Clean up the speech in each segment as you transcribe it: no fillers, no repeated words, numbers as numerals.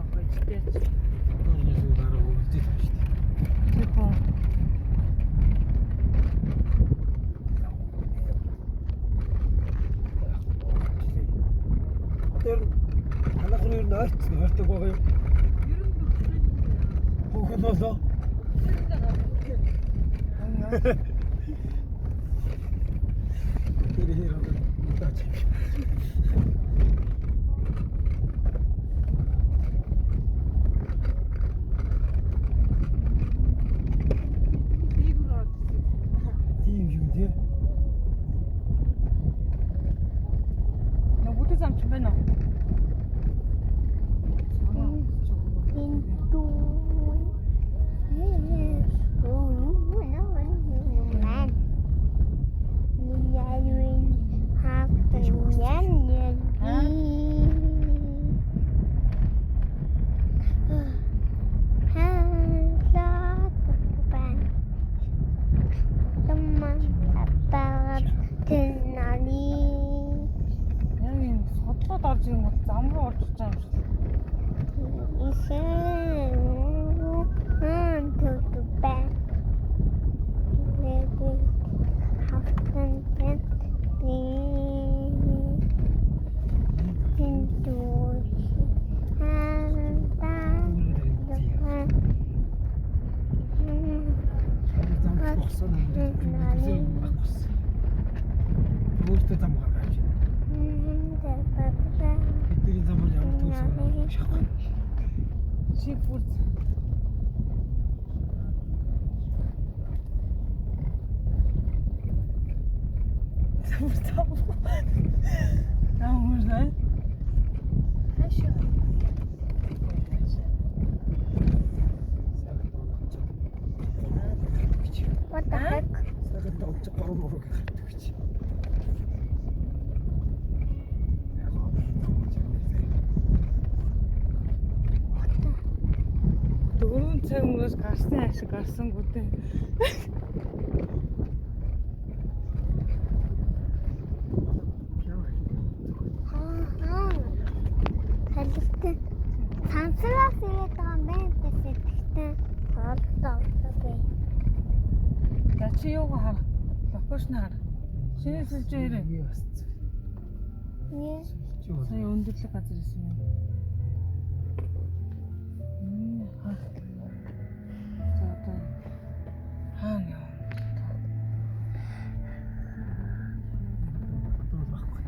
явах гэж дээ. Одоогийн зүйл арга үлдээд байна шүү дээ. Тэр хүн Одоо ер нь танах руу ер нь ойртсон ойртог байгаа юм. Хүүхэн болоо. Тэр хэр одоо удаач. Тийм юм тий. Нүгүдэ зам ч юм байна уу? Яг юм судлаад орж ирэн бол зам руу орж иж байгаа юм шиг. Зам бохсон юм. Өөртөө зам гаргаж байна. Бидний зам бол ямар төрсөн шахгүй. Чи бүр Ямар зам. Ямар зам. What the heck? Сайхан донц гурван мөрөг гардаг гэж. What the? 4 цаг өнгөрөөс гарсны ашиг гарсангүй дээ. Аа. Талхтай. Сансраас ирээд байгаа юм байна сэтгэхтэй. Олдоо бэ. За чи юугаа хар? Локейшн хар. Шинэ сүлжээ ирээ. Нэ. Сая өндөрлөг газар исэн юм. Мм. Ха. За одоо хаана яв? Одоо байхгүй.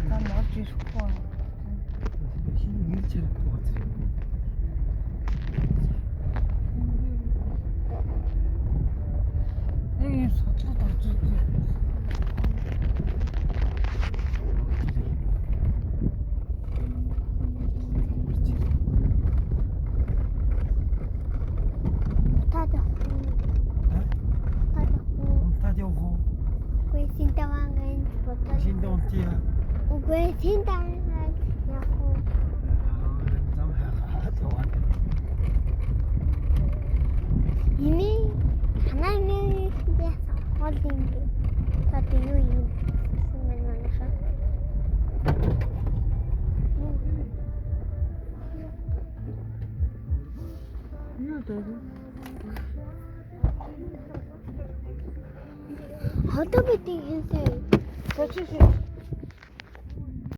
Зам орж ирэхгүй. Шинэ нэрч чадахгүй газар юм. Яг юм судлаад орж ирдэг. Таад явах. Таад явах. Унтаад явах уу? Үгүй синтавангэн бодоод. Шинэ унтъя. Үгүй синтавангэн явах уу? Аа, зам хайгаад яваа. Имээ ханаа имээ хоол юм бэ. Таад юу юм? Мэн манайха. Юу дээ? Одоо бид инсээ. За чи